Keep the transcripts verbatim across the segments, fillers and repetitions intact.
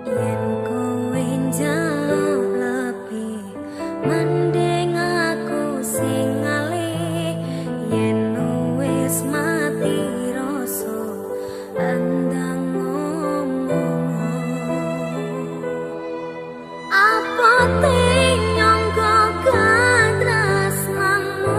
Yèn kowe njalo lebbi, mending aku sing ngalè. Yèn wis mati rasa, endang ngomong. Apa tè nyangka katresnanmu?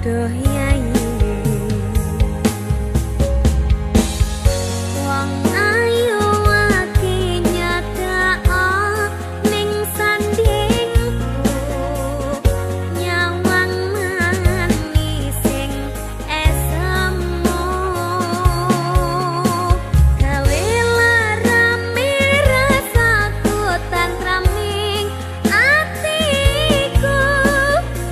Duh, yâ, yâ. Wong ayu aghi nyadhâ'â neng sandhingku, nyawang mani sing èsemmo. Ghâbây la ramè rasaku, tantramè atèku,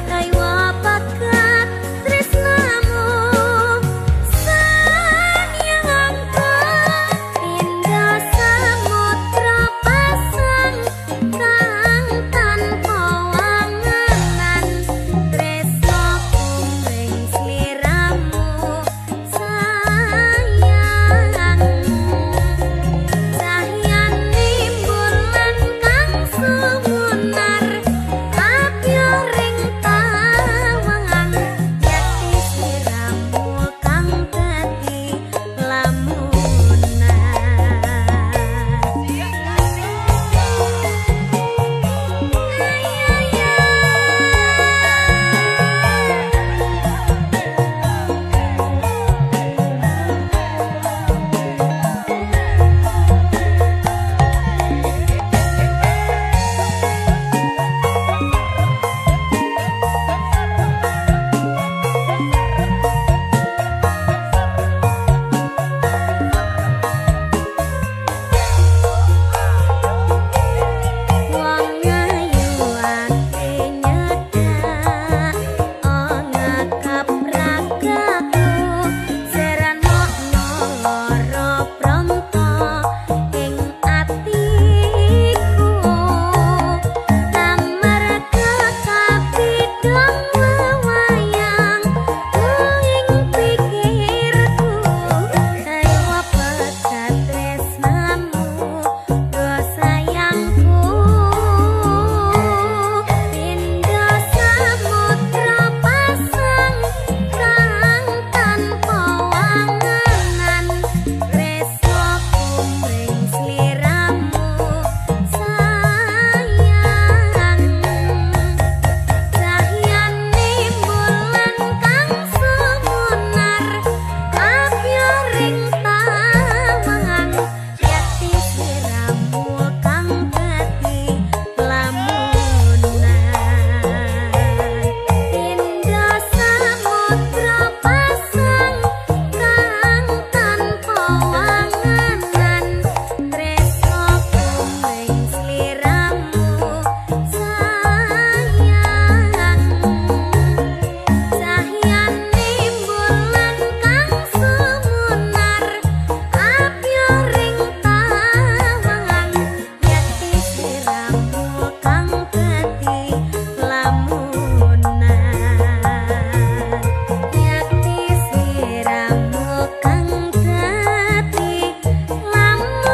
kaiwa pagghât trèsnamu. Sanèyang engko' pinda samudra pasang, kang tanpa wanganan, trèsnaku rèng slèramu. Sayang, cahyane bulan kang sumunar, abyo reng tawangan, yakti sliramu kang dadi lamonan. Wong ayu ati nyedhak, ongakap ragaku, sè rano'no loro pronto ing atiku. Amarga kabidhong wewayang ing pikirku, kaiwa pagghât trèsnamu. Duh sayangku, pinda samudra pasang kang tanpa wanganan, tresnaku rèng sliramu sayang. Cahyane bulan kang sumunar, abyo rèng tawangan, yakti sliramu kang dadi lamonan. Pinda samudra pasang kang tanpa wanganan, tresnaku rèng sliramu sayang. Cahyane bulan kang sumunar, abyo rèng tawangan, yakti sliramu kang dadi lamonan. Yakti sliramu kang dadi lamonan.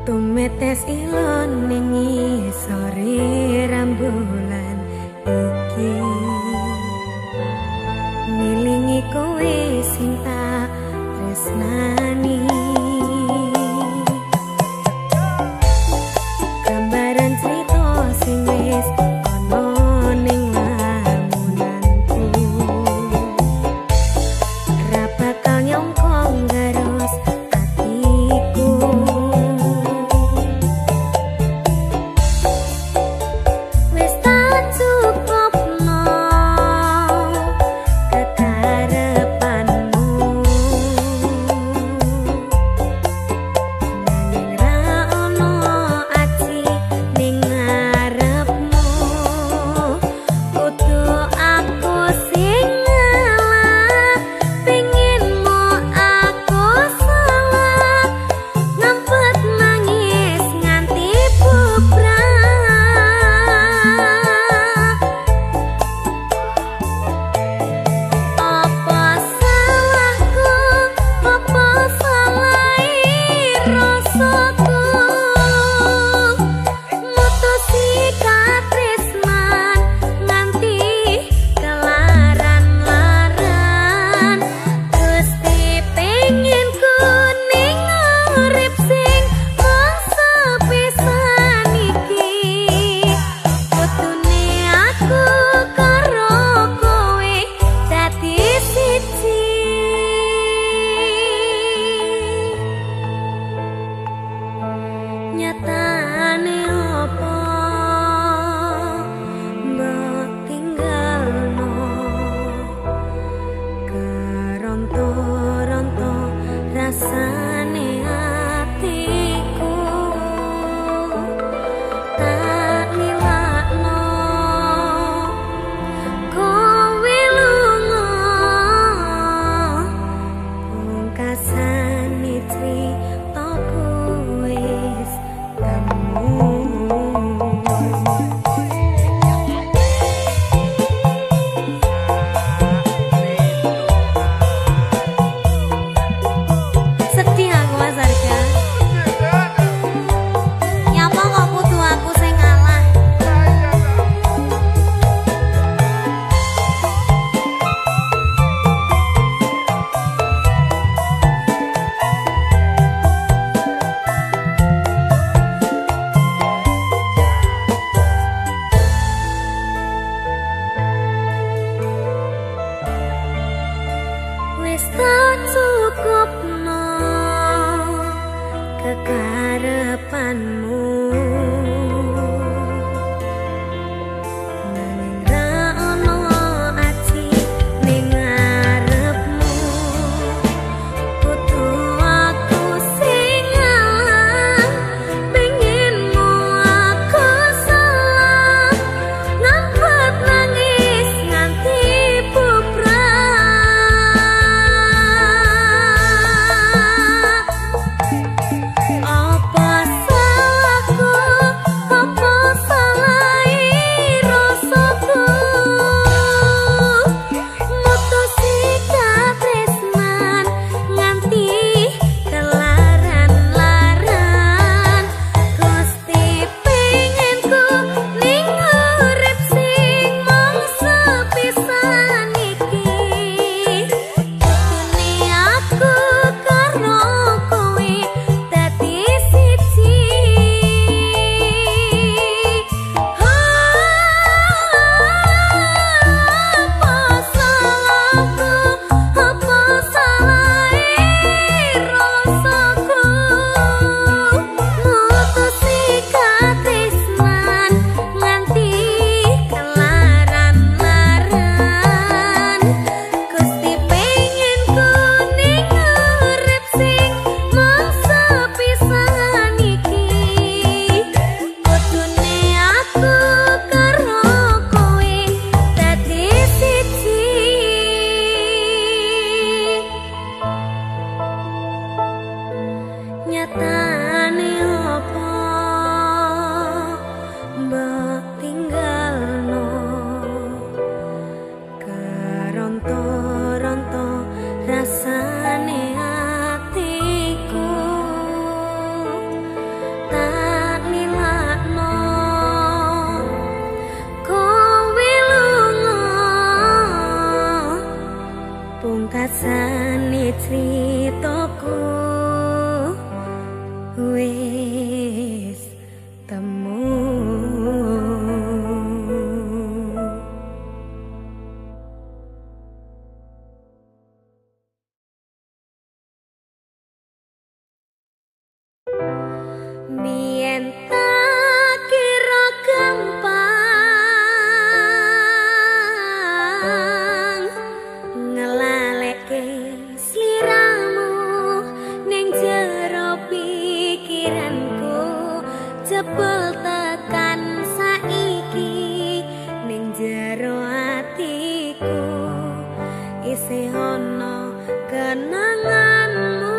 Tumetes ilon neng ngisore rembulan iki, ngelingi kowe sing tak tresnani. Gambaran cerita sing wis ana ning lamunanku, ra bakal nyongkong garos atiku. Wis tak cukupno kekarepan Biyèn ta' kèra ghâmpang ngalalè'è sliramu neng jero pikiranku, jhâbâl tekan saiki neng jero atiku, èssè ana kenanganmu.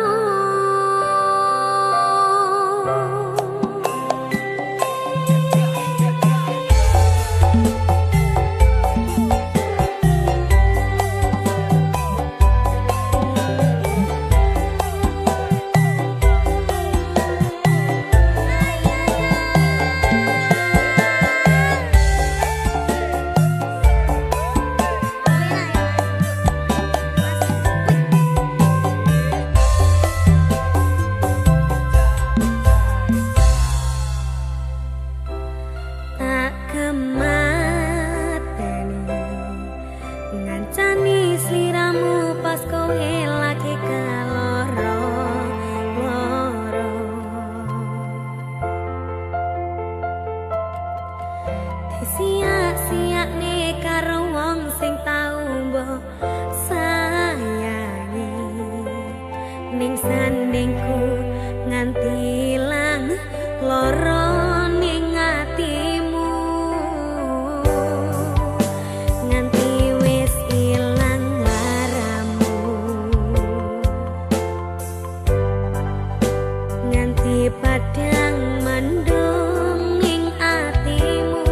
Ta' kamatènè ngancani sliramu pas kowe lagi kaloro-loro. Disiya-siya'ne karo wong sing tao mbok sayange. Ning sandingku nganti lang loro ning atimu, nganti wis ilang laramu, nganti padhang mendung ning atimu.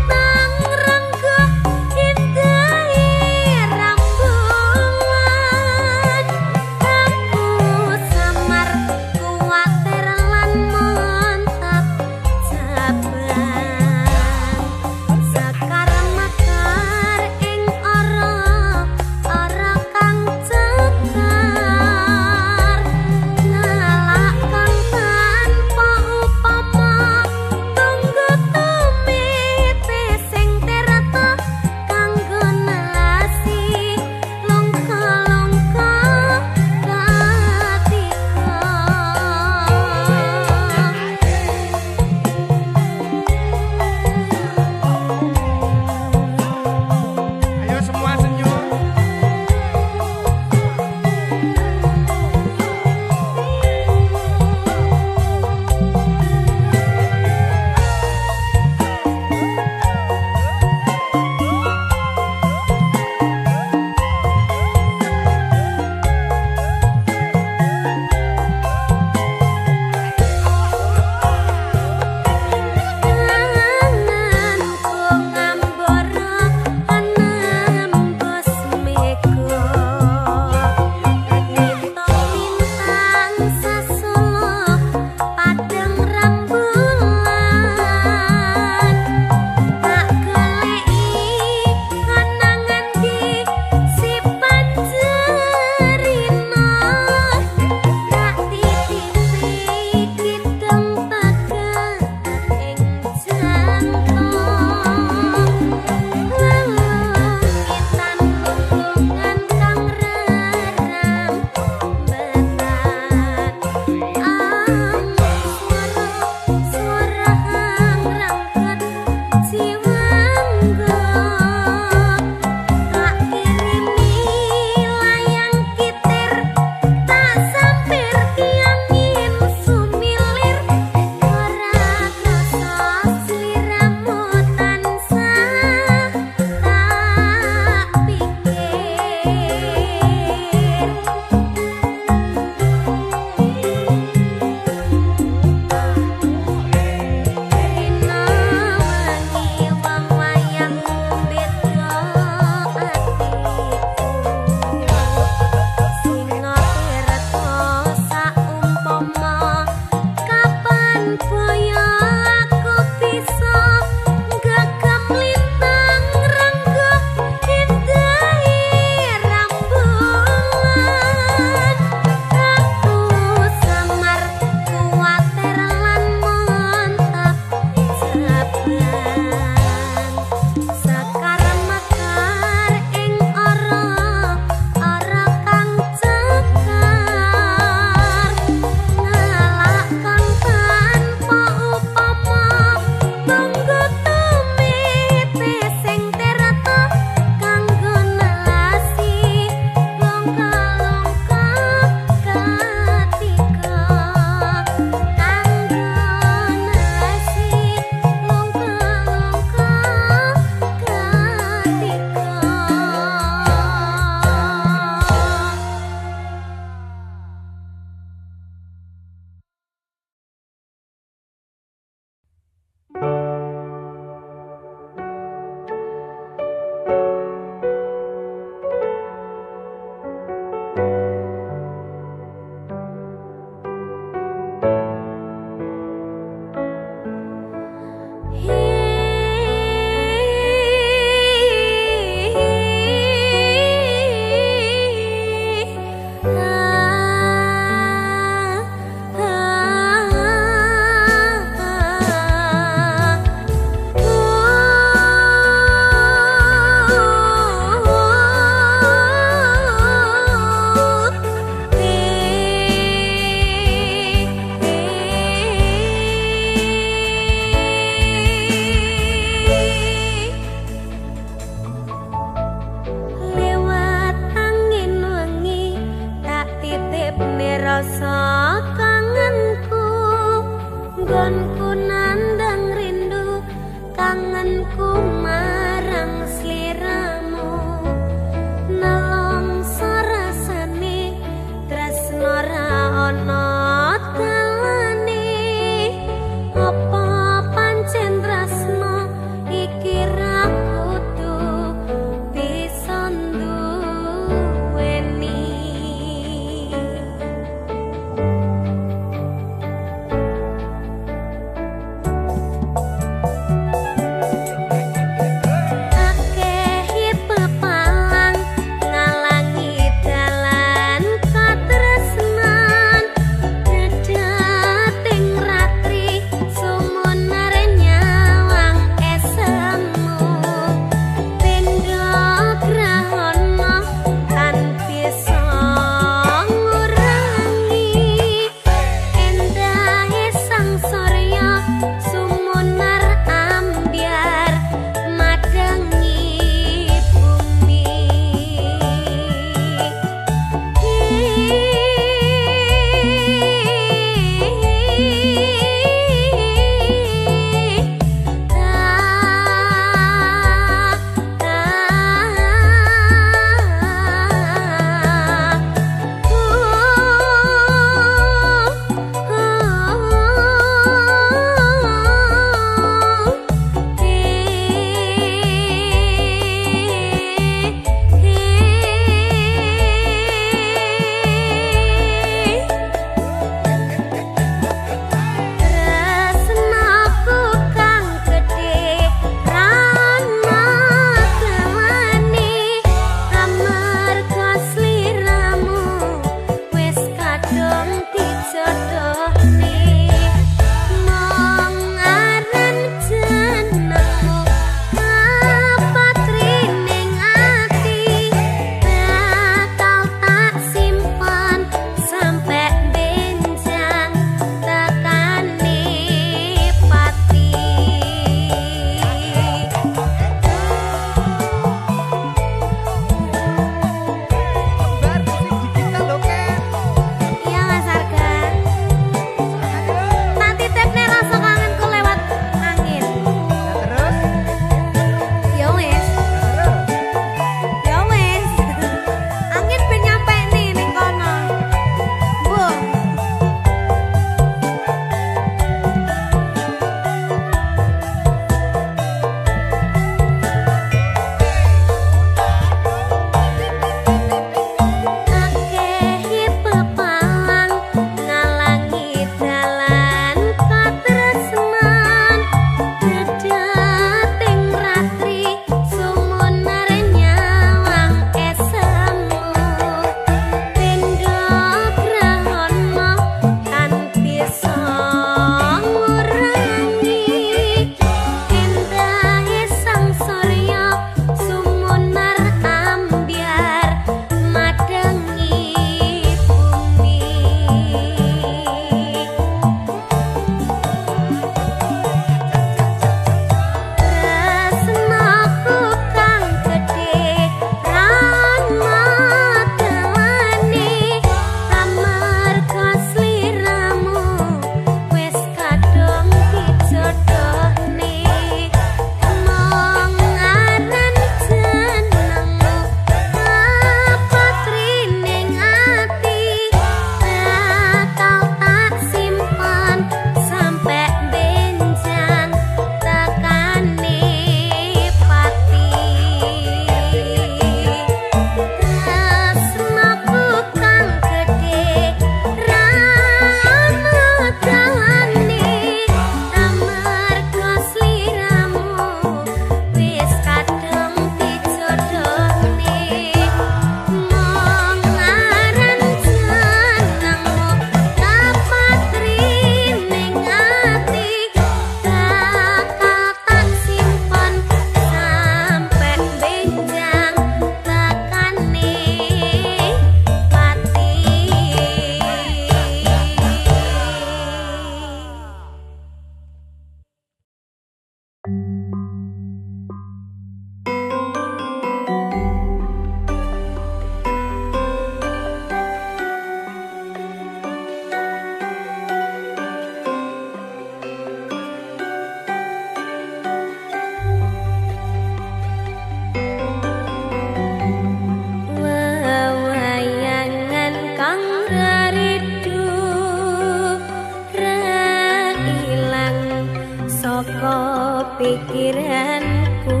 pikiranku.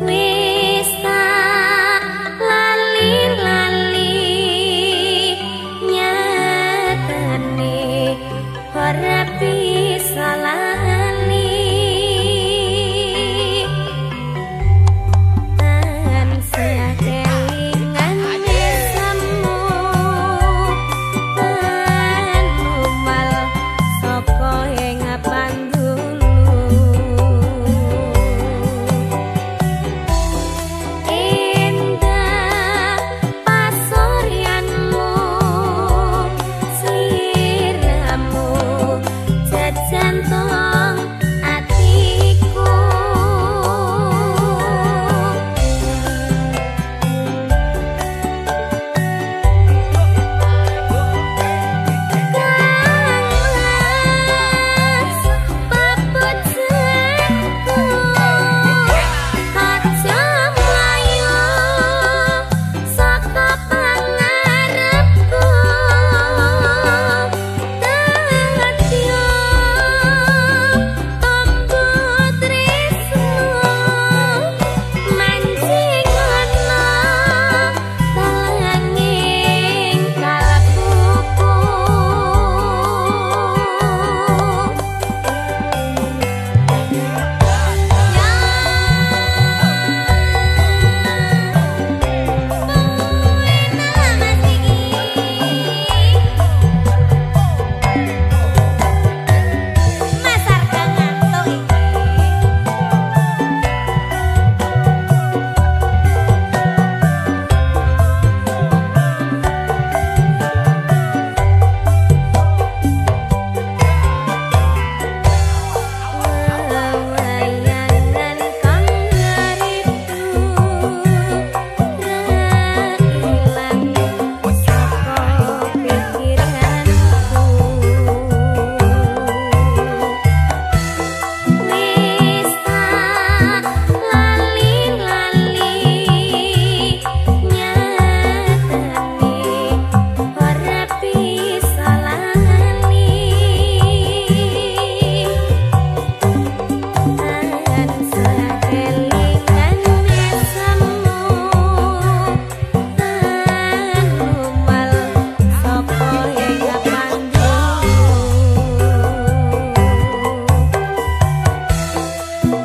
Wis ta' lali-lali nyatane, ora bisa lali. Tansah kelingan mesemu, anumal soko engapan dulu. Endah pasoryanmu, sliramu, jajantong atiku. Kangmas papujaku, aja mlayu saka pangarepku. Daddiya tombu tresna, manjingana talanging kalbuku.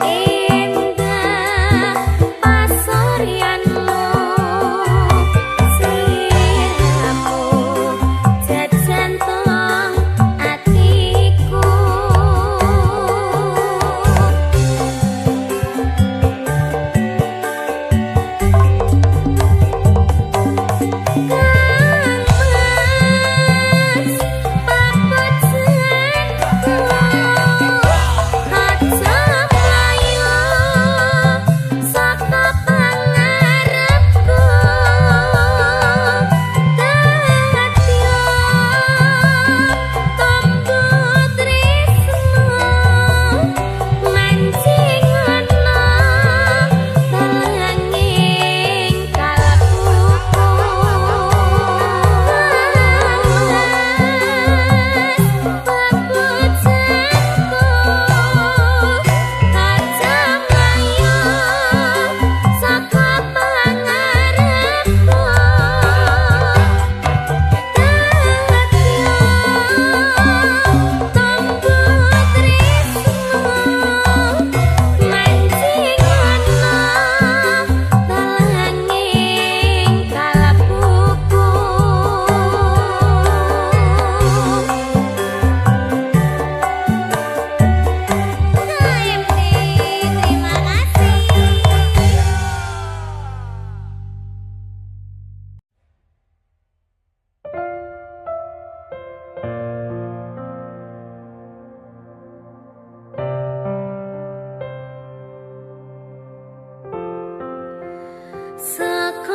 Endah pasoryanmu, sliramu, jajantong atiku. Kangmas papujaku, aja mlayu saka pangarepku. Daddiya tombu tresna, manjingana talanging kalbuku. Kangmas papujaku, aja mlayu saka pangarepku.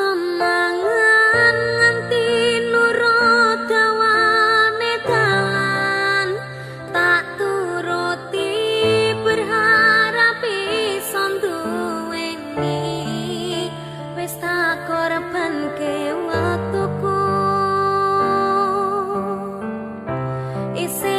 Sakonangan nganti nurut dawane dalan, ta' turuti berharap iso duweni. Wis ta' korbanke wektuku, isi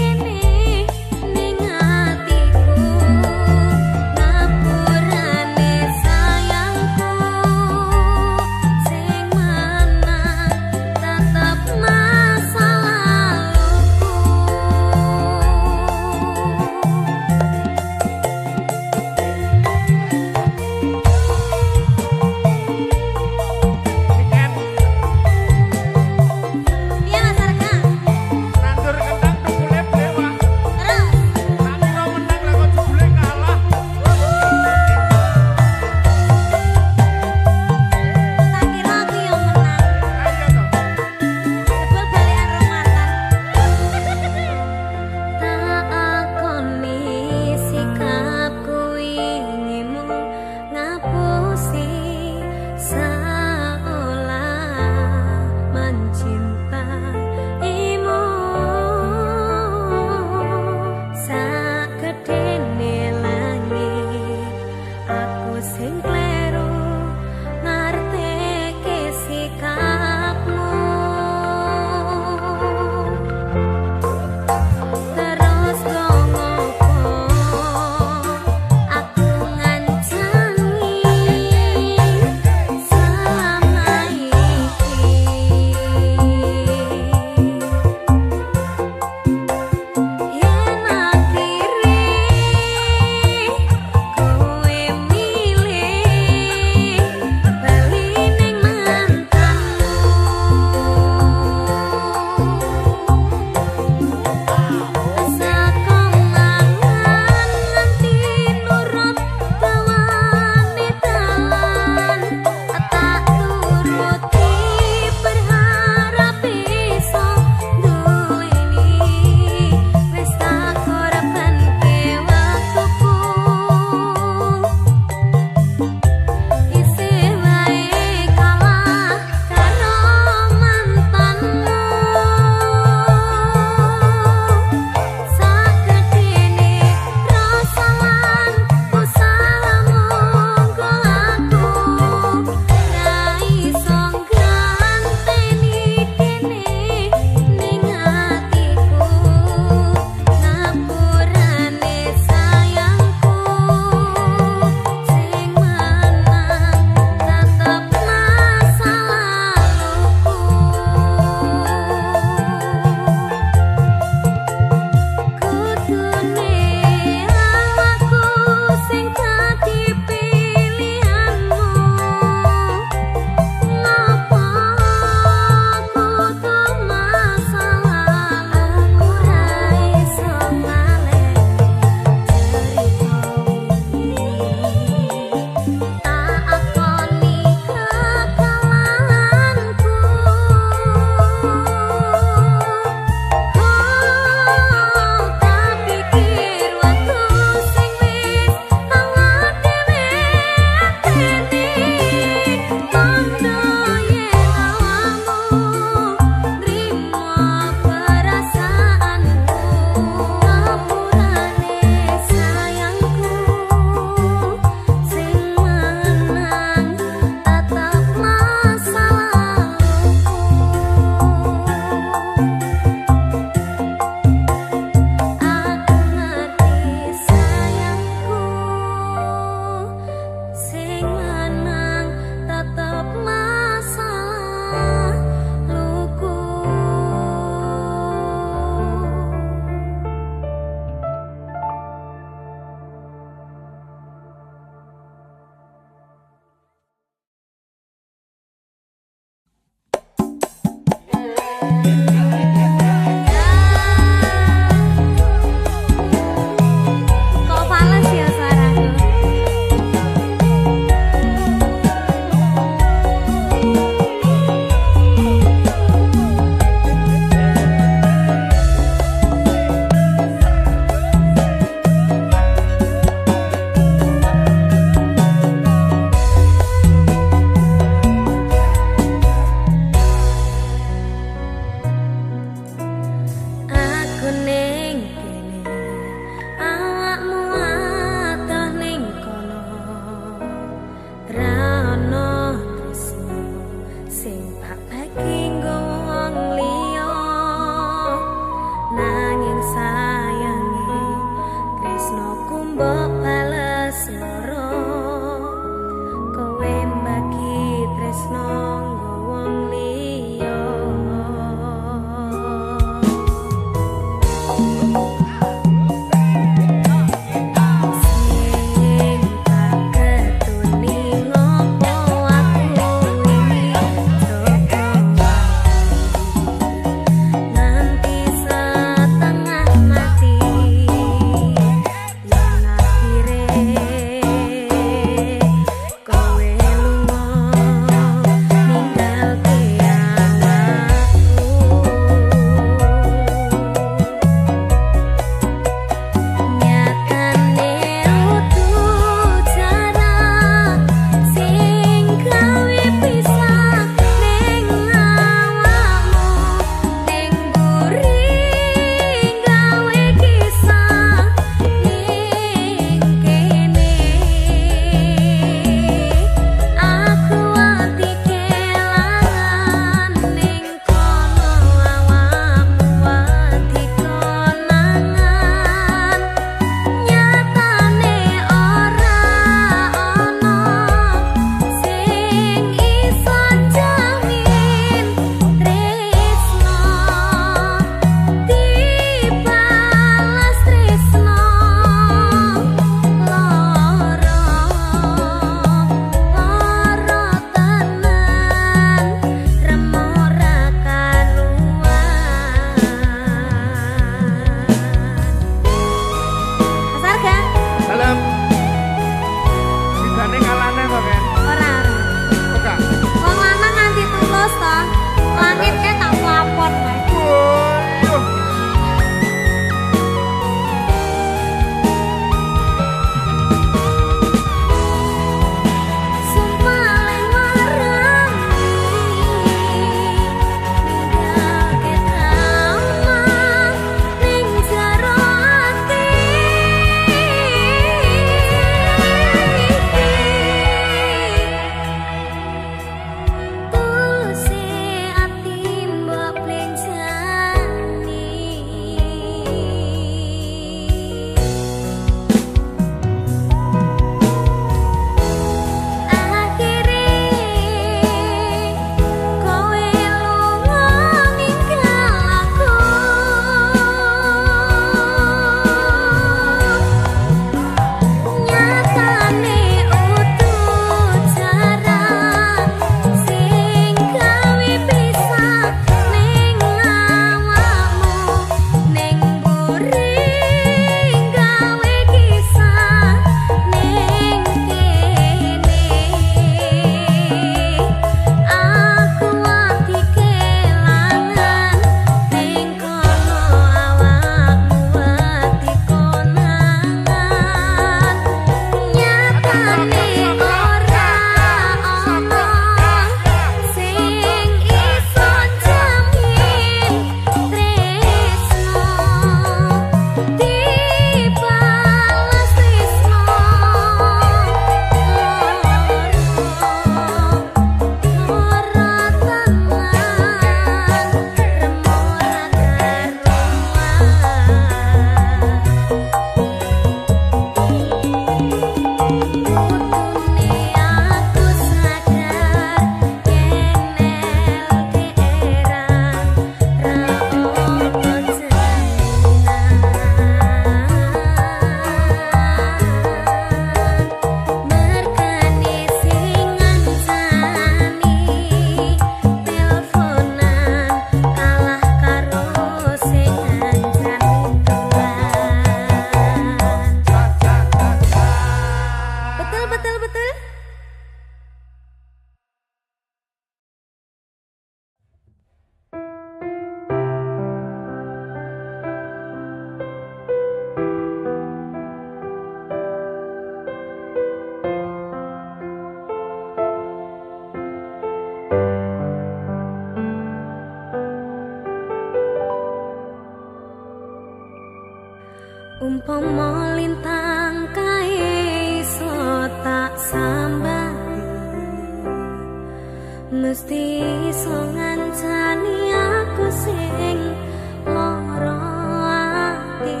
Mesthi so ngancani aku sing loro ati,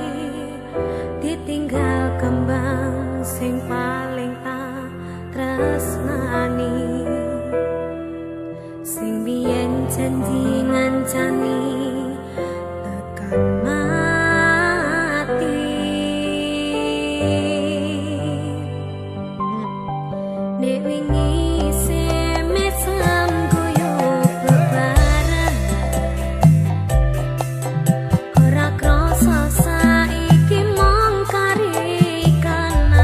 ditinggal kembang sing paling tak tresnani, sing biyen janji ngancani tekan mati. Nek wingi se mesem guyu bebarengan, ora kroso saiki mong kari kenangan.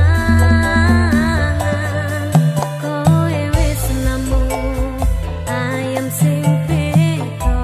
Kowe wis nemu ayam sing beda.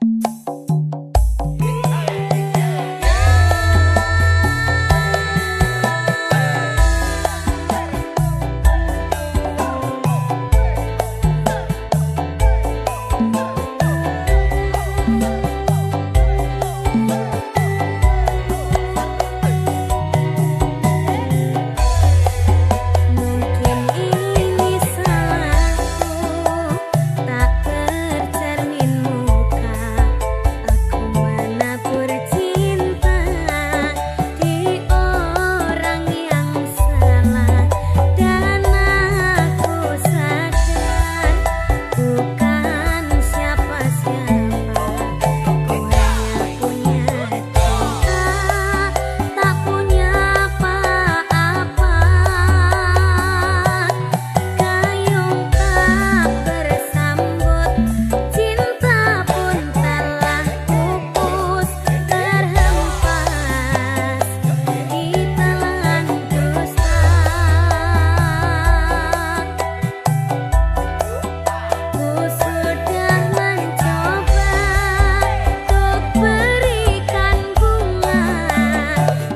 Mungkin ini salahku, tak tercermin muka. Aku menabur cinta di orang yang salah, dan aku sadar bukan siapa-siapa. Ku hanya punya cinta, tak punya apa-apa. Gayung tak bersambut, cinta pun telah pupus, terhempas di telan dusta. Ku sudah mencoba untuk berikan bunga,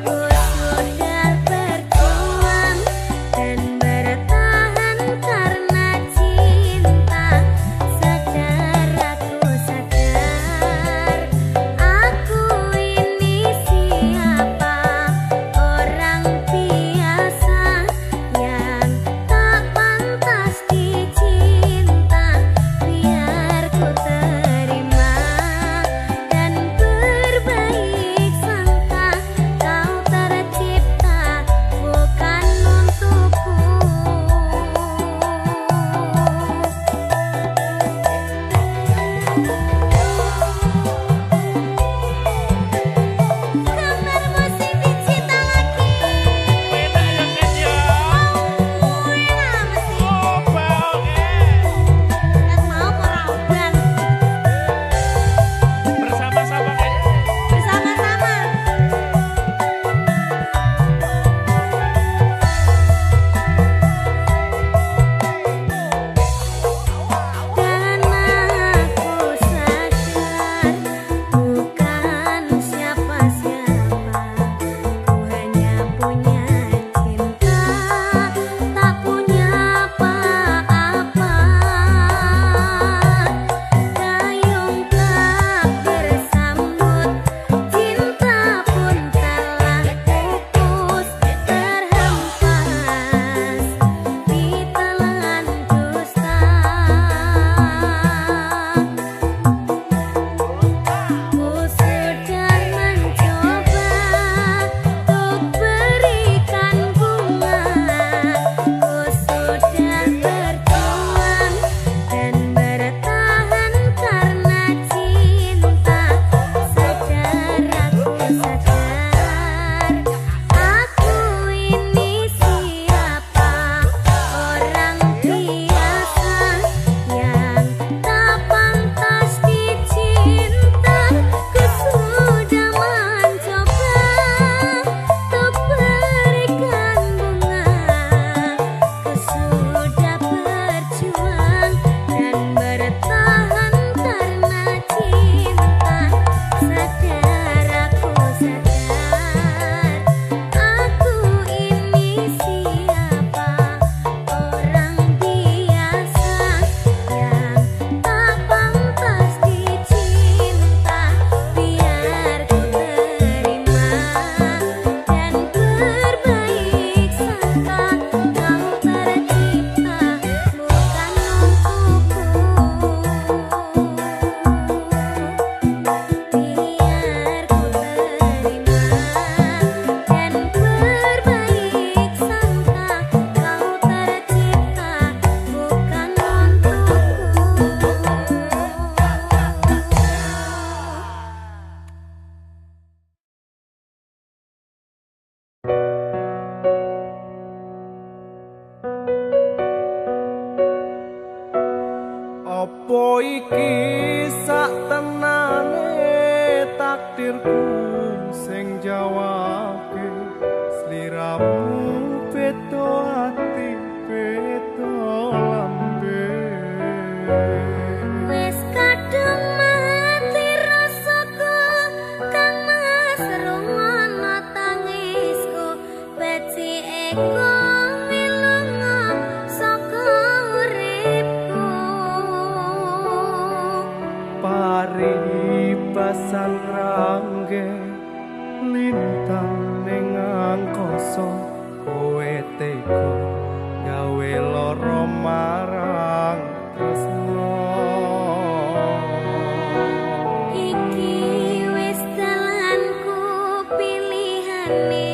ku sudah berjuang dan bertahan karena cinta. Sadar aku sadar, aku ini siapa, orang biasa yang tak pantas dicinta. Biar ku terima dan berbaik sangka, kau tercipta bukan untukku. Gambar musik digital lagi. Enak ya, Ken, ya? Oh, enak mesti. Oh, bau, eh. Kan mau korban. Bersama-sama, Ken. Bersama-sama. Dan aku sadar bukan siapa-siapa. Ku hanya punya cinta, tak punya apa-apa. Gayung tak bersambut, cinta pun telah pupus, terhempas di telan dusta. Ku sudah mencoba untuk berikan bunga, ku sudah berjuang dan bertahan karena cinta. Sadar aku sadar, aku ini siapa, orang biasa yang tak pantas dicinta. Ku sudah mencoba untuk berikan bunga, ku sudah berjuang dan bertahan karena cinta. Sadar aku sadar, aku ini siapa, orang biasa yang tak pantas dicinta. Biar ku terima dan berbaik sangka, kau tercipta bukan untukku. Biar ku terima dan berbaik sangka, kau tercipta bukan untukku. Apa iki satenane takdirku sing jawabke? Sliramu beda ati, beda lambe. Wis kadung mati Rangge lintang neng angkoso, kowe tega gawe loro marang tresno. Iki wis dalanku, pilihane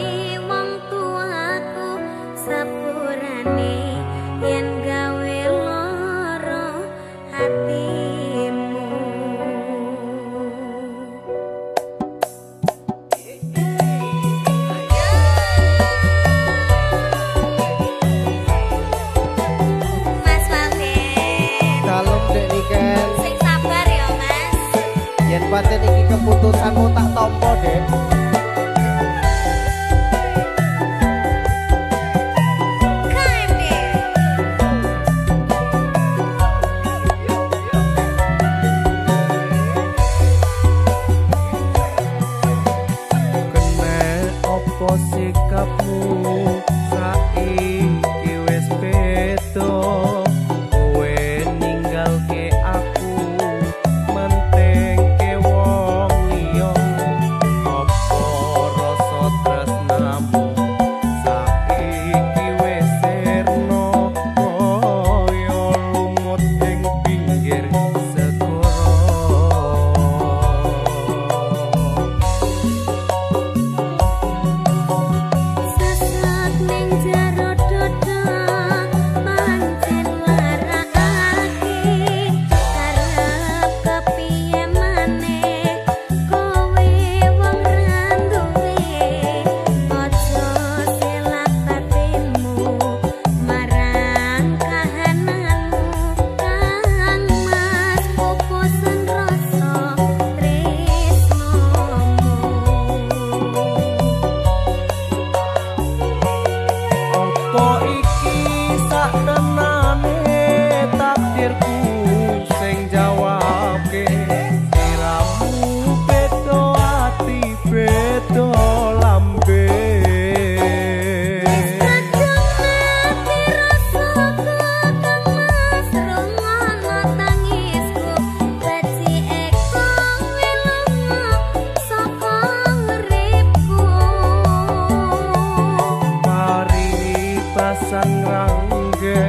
wong tuaku, sapurane yen gawe loro atimu. Mas Walden. Dalem, Dek Niken. Sing sabar ya, Mas. Yen pancen iki keputusanmu, tak tampa, Dek. K M D. Kene opo sikapmu saiki wis beda? Kowe ninggalke aku, mentengke wong liya. Opo rasa tresnamu saiki wis sirna, kaya lumut ing pinggir segara? Sesek neng jero dada, pancen marakake. Arep kepiye maneh, kowe wong ra nduwe. Aja selak batinmu marang kahananmu, kangmas pupusan rasa tresnamu. Apa iki satenane takdirku sing jawabke? Sliramu beda ati, beda lambe. Wis kadung mati rasaku, kangmas rungono tangisku. Beci eko wilunga saka uripku. Mari pasang rangge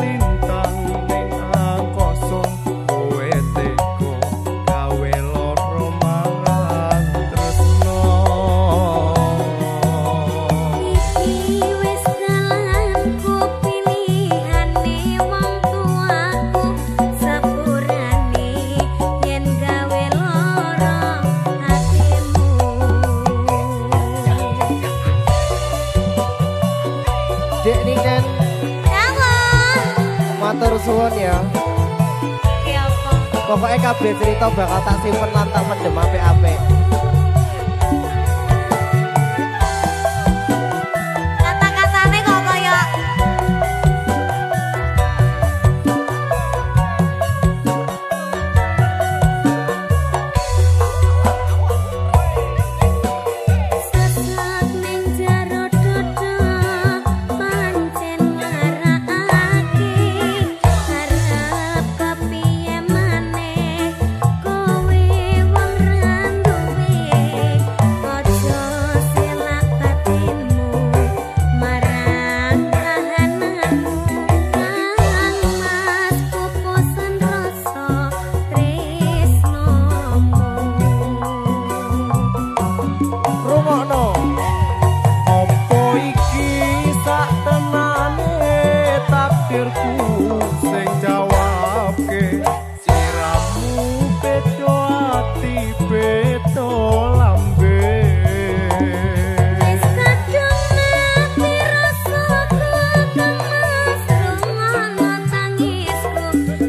lintang ning angkasa, kowe tega gawe loro marang tresno. Iki wis dalanku, pilihane wong tuaku, sapurane yen gawe loro atimu. Dek Niken. Napa? Matur suwun ya. Iya, Pak. Pokoknya kabeh cerita bakal tak simpen lan tak pendem apik-apik. Kata-katane kok kaya sesek neng jero dada, pancen marakake. Arep kepiye maneh, kowe wong ra nduwe. Aja selak batinmu marang kahananmu, kangmas pupusan rasa tresnamu. Rungokno. Apa iki satenane takdirku sing jawabke? Sliramu beda ati, beda lambe. Wis kadung mati rasaku, kangmas rungono tangisku.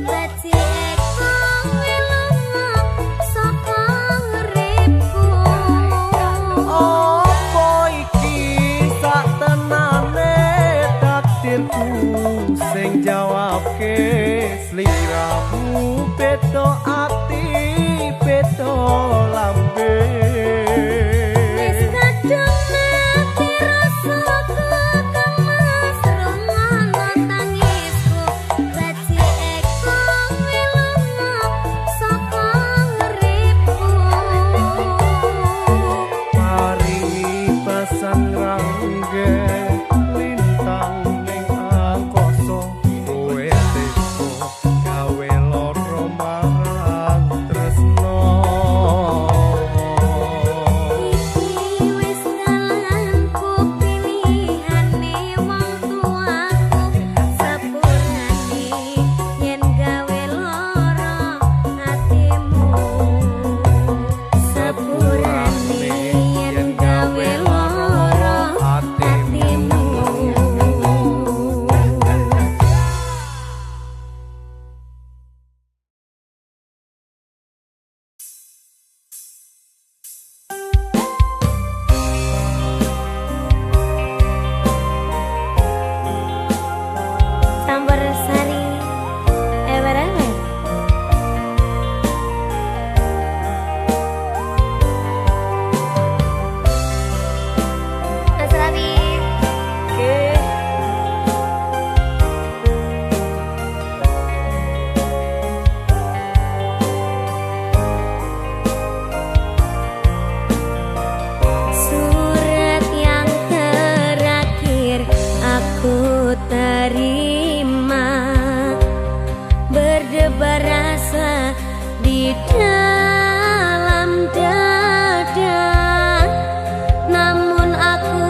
Beci eko wilunga saka uripku. Apa iki satenane takdirku sing jawabke? Sliramu beda ati, beda lambe. Wis kadung mati rasaku, kangmas rungono tangisku. Beci eko wilunga saka uripku. Di dalam dada. Namun aku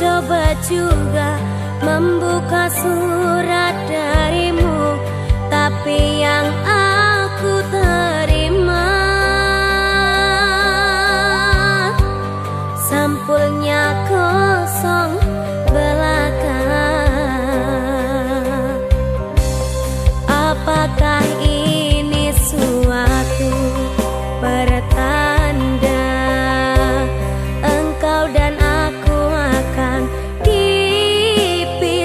coba juga membuka surat darimu, tapi yang aku terima sampulnya kosong belaka. Apakah ini suatu pertanda engkau dan aku akan dipisahkan?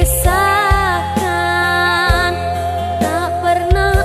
Tak pernah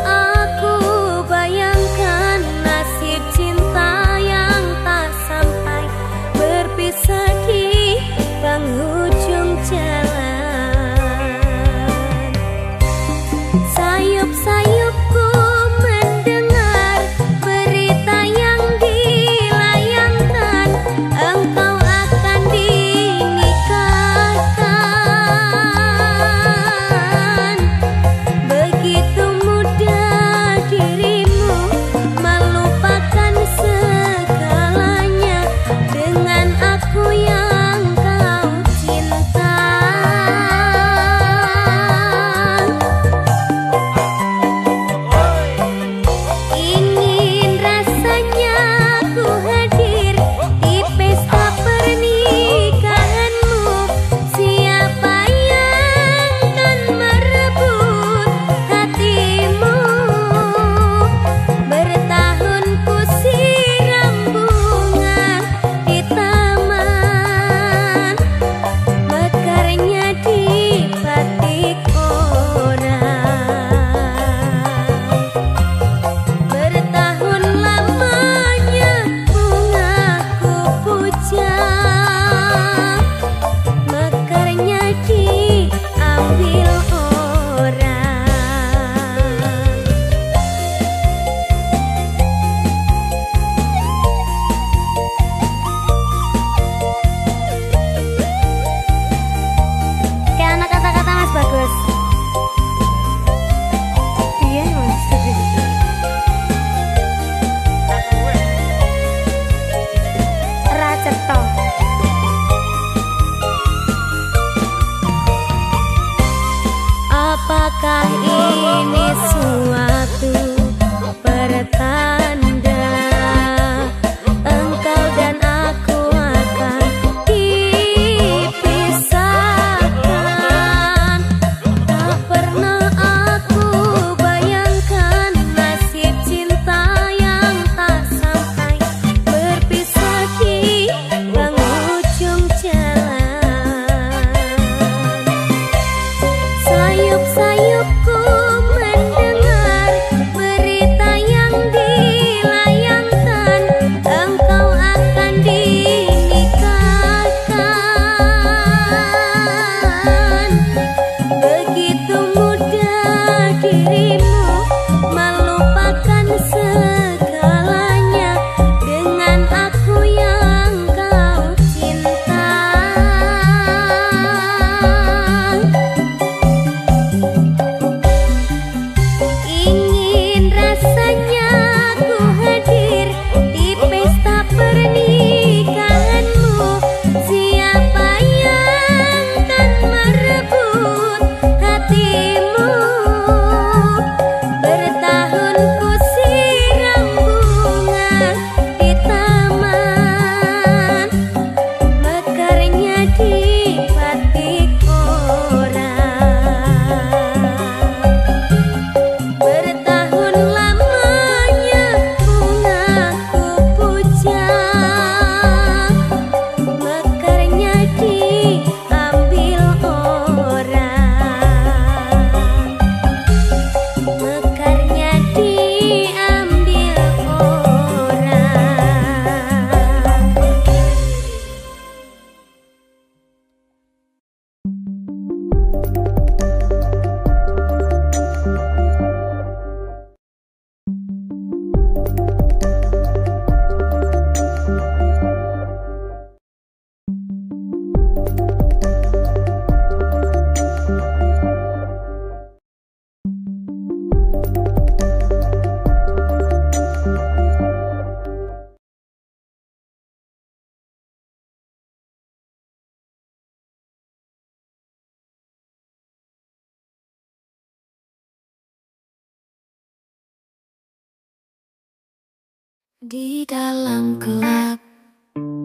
Di dalam gelap,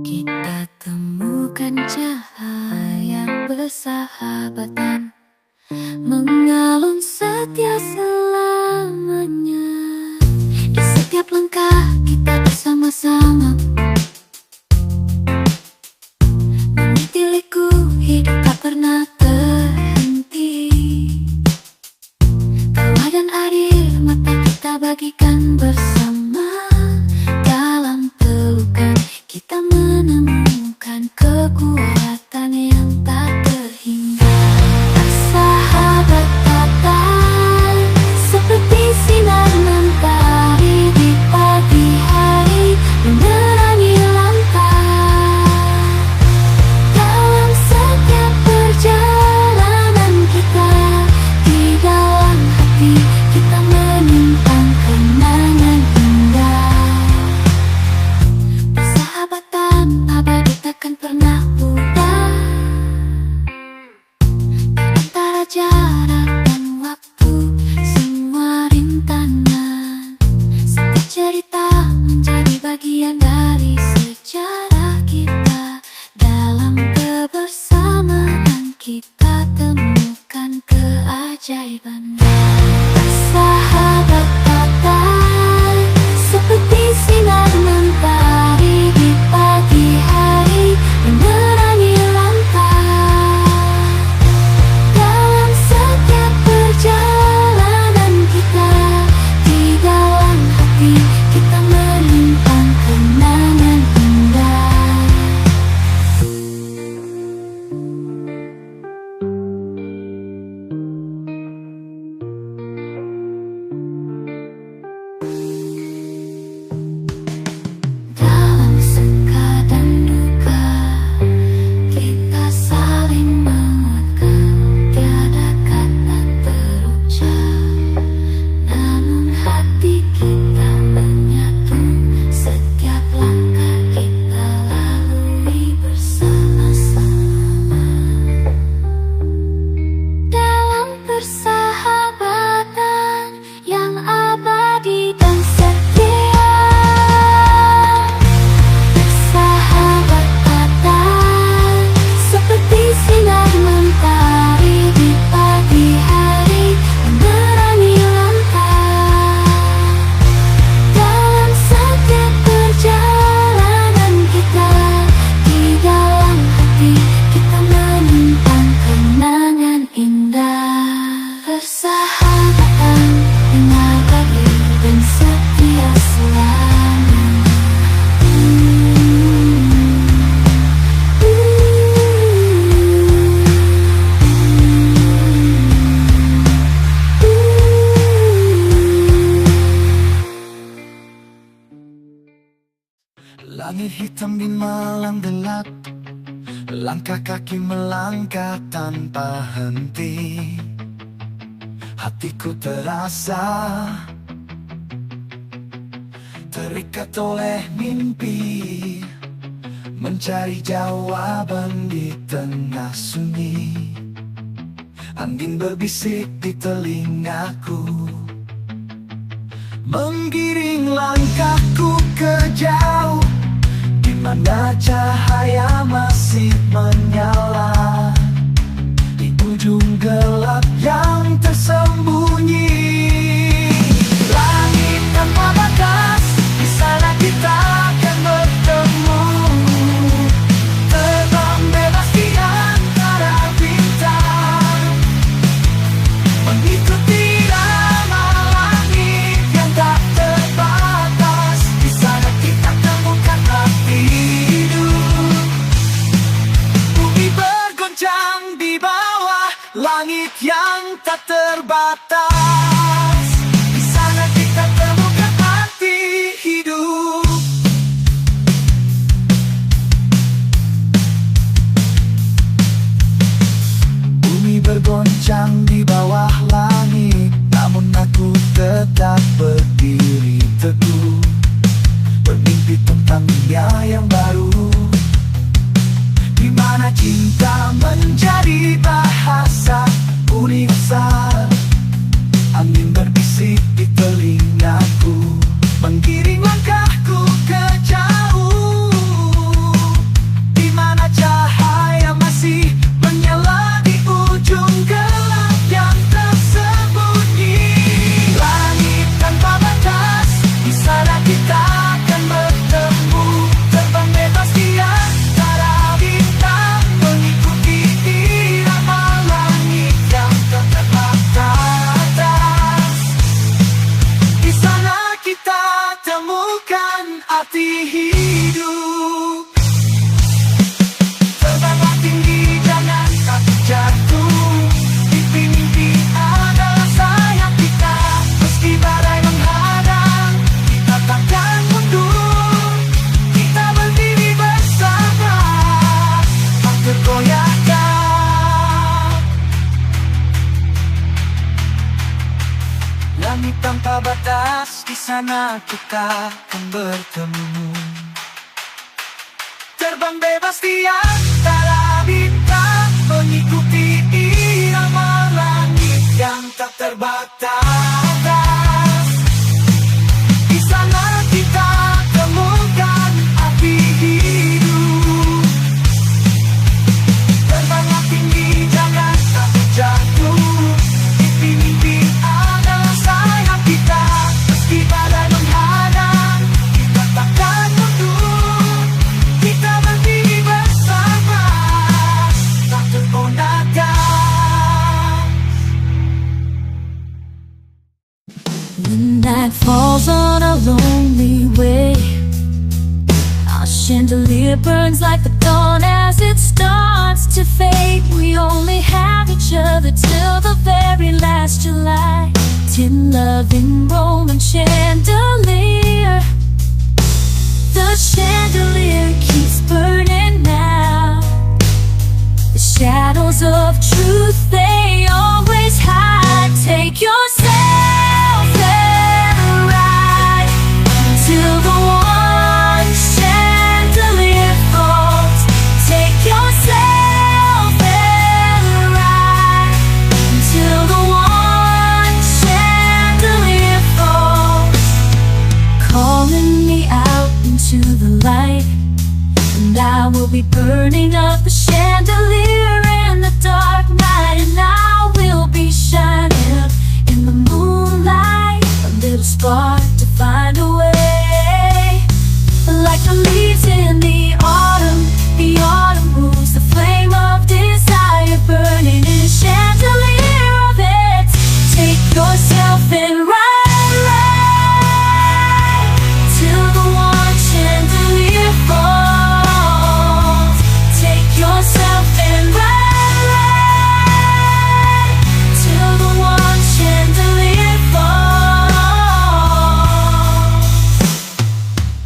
kita temukan cahaya persahabatan mengalun setia selamanya. Di setiap langkah kita bersama-sama meniti liku hidup tak pernah terhenti. Tawa dan air mata kita bagikan bersama. Dalam pelukan kita menemukan kekuatan yang tak terhingga. Persahabatan seperti sinar mentari di pagi hari, menerangi langkah dalam setiap perjalanan kita. Di dalam hati kita menyimpan kenangan indah. Persahabatan abadi takkan pernah pudar. Antara jarak dan waktu, semua rintangan, setiap cerita menjadi bagian dari sejarah kita. Dalam kebersamaan kita temukan keajaiban. Persahabatan seperti sinar mentari di pagi hari, menerangi langkah dalam setiap perjalanan kita. Di dalam hati kita menyimpan kenangan indah. Dalam suka dan duka, kita saling menguatkan. Tiada kata terucap, namun hati kita menyatu. Setiap langkah kita lalui bersama-sama dalam persahabatan yang abadi dan setia. Persahabatan seperti sinar mentari di pagi hari, menerangi langkah dalam setiap perjalanan kita. Di dalam hati kita menyimpan kenangan indah. Persahabatan yang abadi dan setia selamanya. Langit hitam di malam gelap, langkah kaki melangkah tanpa henti. Hatiku terasa terikat oleh mimpi, mencari jawaban di tengah sunyi. Angin berbisik di telingaku, menggiring langkahku ke jauh, di mana cahaya masih menyala di ujung gelap yang tersembunyi. Langit tanpa batas, di sana kita akan bertemu. Terbang bebas di antara bintang, mengikuti irama langit yang tak terbatas. Di sana kita temukan arti hidup. Bumi bergoncang di bawah langit yang tak terbatas. Di sana kita temukan arti hidup. Bumi bergoncang di bawah langit, namun aku tetap berdiri teguh, bermimpi tentang dunia yang baru, di mana cinta menjadi bahasa universal. Hati hidup. Terbanglah tinggi, jangan takut jatuh. Mimpi-mimpi adalah sayap kita. Meski badai menghadang, kita takkan mundur. Kita berdiri bersama, tak tergoyahkan. Langit tanpa batas, di sana kita akan bertemu. Terbang bebas di antara bintang, mengikuti irama langit yang tak terbatas. Di sana kita temukan arti hidup. Terbanglah tinggi, jangan takut jatuh. Mimpi-mimpi adalah sayap kita. Meski badai menghadang, kita takkan mundur. Kita berdiri bersama, tak tergoyahkan. When night falls on our lonely way, our chandelier burns like the dawn as it starts to fade. We only have each other till the very last July. Tin loving Roman chandelier, the chandelier keeps burning now. The shadows of truth, they always hide. Take yourself and ride until the one chandelier falls. Take yourself and ride until the one chandelier falls, calling me out into the light. And I will be burning up a chandelier in the dark night, and I will be shining in the moonlight, a little spark to find a way. Like the leaves in the autumn, the autumn moves, the flame of desire burning in a chandelier of it. Take yourself and ride, ride till the one chandelier falls. Take yourself and ride, ride till the one chandelier falls.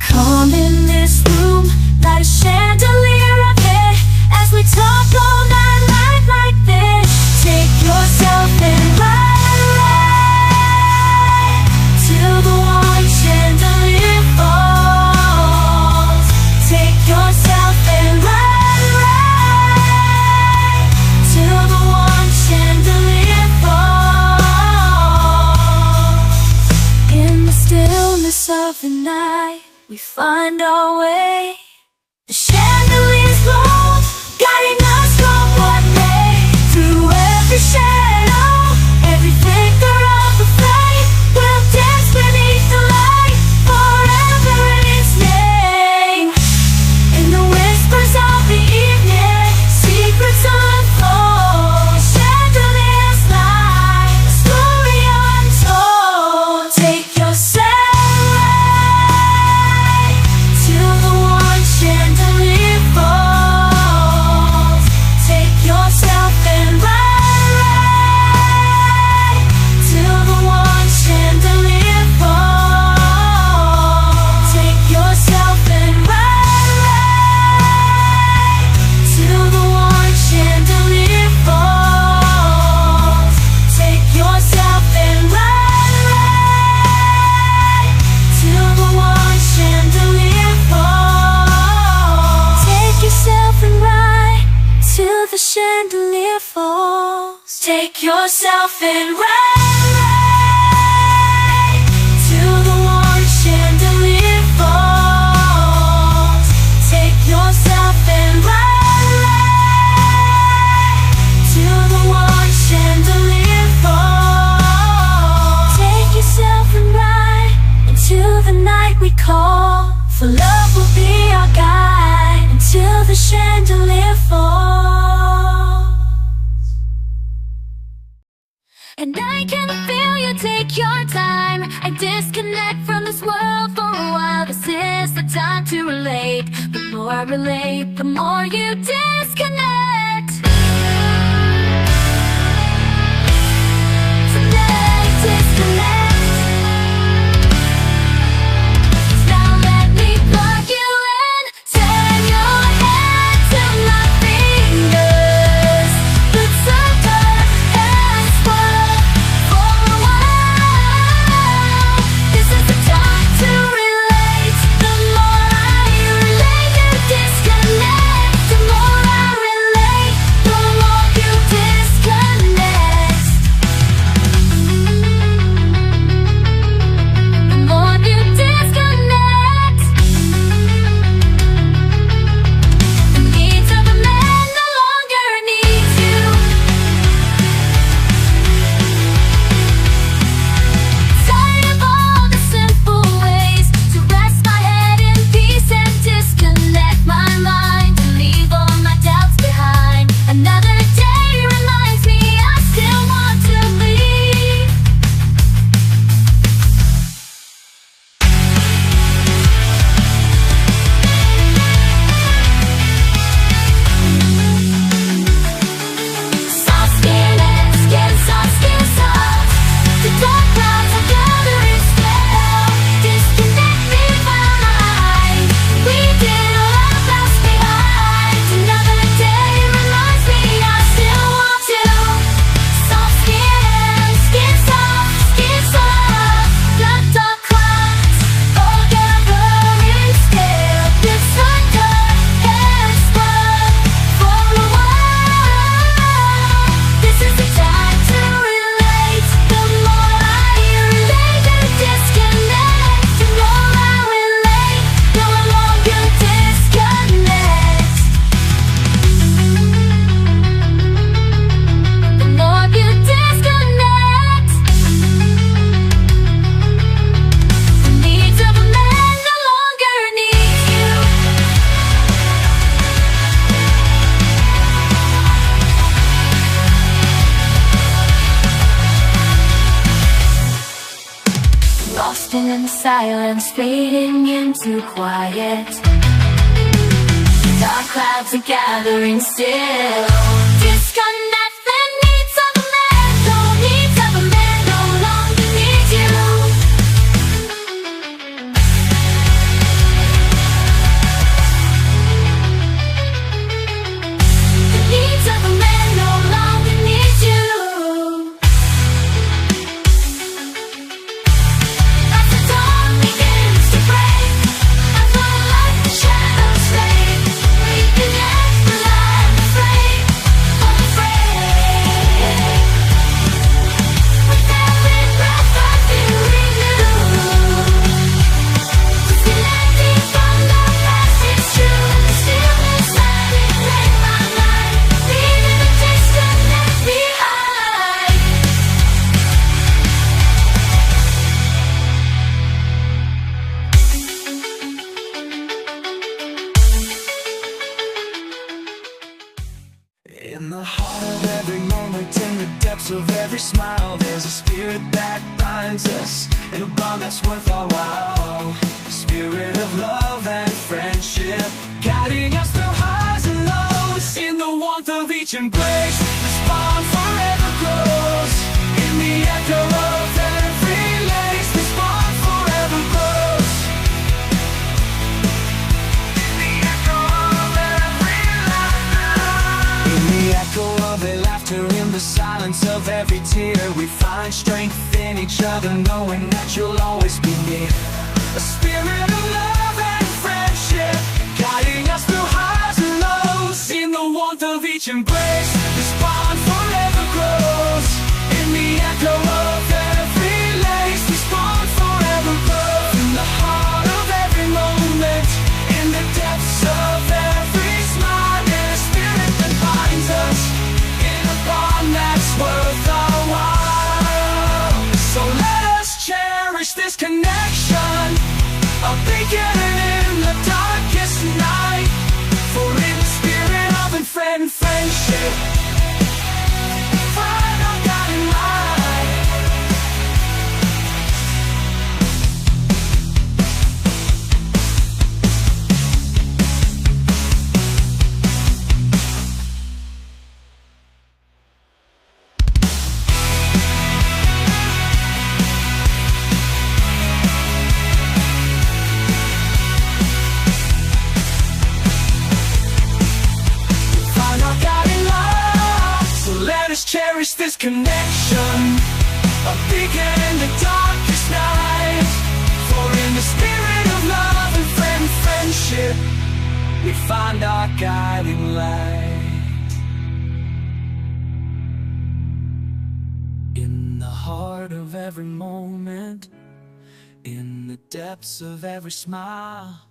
Come in this room, light a chandelier of it as we talk all night, right like this. Take yourself and ride, ride till the one chandelier falls. Take yourself and ride, ride till the one chandelier falls. In the stillness of the night, we find our way. The chandeliers glow, guiding us onward. Through every shadow, every flicker of the flame, we'll dance beneath the light, forever in its name. In the whispers of the evening, secrets unfold. Chandeliers light, a story untold. Take yourself right till the one chandelier falls. Take yourself and ride, ride till the one chandelier falls. Take yourself and ride, ride till the one chandelier falls. Take yourself and ride, ride till the one chandelier falls. Take yourself and ride till the chandelier falls. Take yourself and ride, ride till the one chandelier falls. Take yourself and ride, ride till the one chandelier falls. Take yourself and ride into the night we call. For love will be our guide until the chandelier falls. And I can feel you take your time and disconnect from this world for a while. This is the I relate, the more you disconnect. Tonight, disconnect. Now let me plug you in. Turn your head to my fingers. Put some dark and spark for a while. This is the time to relate. The more I relate, you disconnect. The more I relate, the more you disconnect. The more you disconnect, the needs of a man no longer needs you. Tired of all the simple ways to rest my head in peace and disconnect my mind and leave all my doubts behind. Another day reminds me I still want to be. Soft skin, skin, soft skin, soft. The dark clouds are gathering still. Disconnect me from my eyes. We did all our past behind. Another day reminds me I still want to. Soft skin, skin, soft, skin, soft. Blood dark clouds. The more you disconnect, the needs of a man no longer needs you. Lost in the silence, fading into quiet. Dark clouds are gathering still. Disconnect the needs of a man, no needs of a man no longer need you. The needs of a man no longer need you. As the dawn begins to break, I follow like the shadows fade. We connect, alive, afraid, unafraid. With every breath I feel renewed. Disconnecting from the past, it's true. Stillness, let it claim my mind. Leaving the disconnect behind. In the heart of every moment, in the depths of every smile, there's a spirit that binds us in a bond that's worth our while. A spirit of love and friendship, guiding us through highs and lows. In the warmth of each embrace, this bond forever grows. In the echo of every lace, this bond forever grows. In the echo of every laughter. In the echo of a laughter, in the silence of every tear, we find strength in each other, knowing that you'll always be near. A spirit of love and friendship, guiding us through highs and lows. In the warmth of each embrace, this bond forever grows. In the echo of every lace, this bond forever grows. In the heart of every moment, in the depths of every smile, there's a spirit that binds us in a bond that's worth our while. So let us cherish this connection, a beacon in the darkest night. For in the spirit of friend friendship, find our guiding light. Connection, a beacon in the darkest night. For in the spirit of love and friend friendship, we find our guiding light. In the heart of every moment, in the depths of every smile,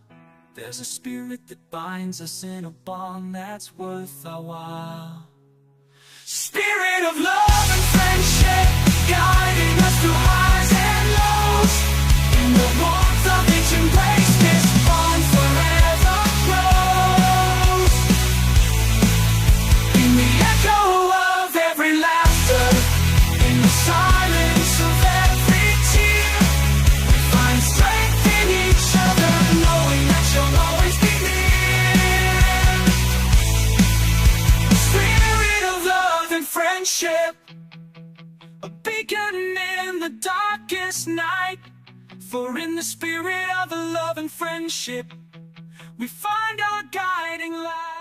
there's a spirit that binds us in a bond that's worth our while. Spirit of love and friendship, guiding us through highs and lows. In the warmth of each embrace, this bond forever grows. In the echo of every laughter, in the silence of every tear, we find strength in each other, knowing that you'll always be near. Spirit of love and friendship, a beacon in the darkest night. For in the spirit of love and friendship, we find our guiding light.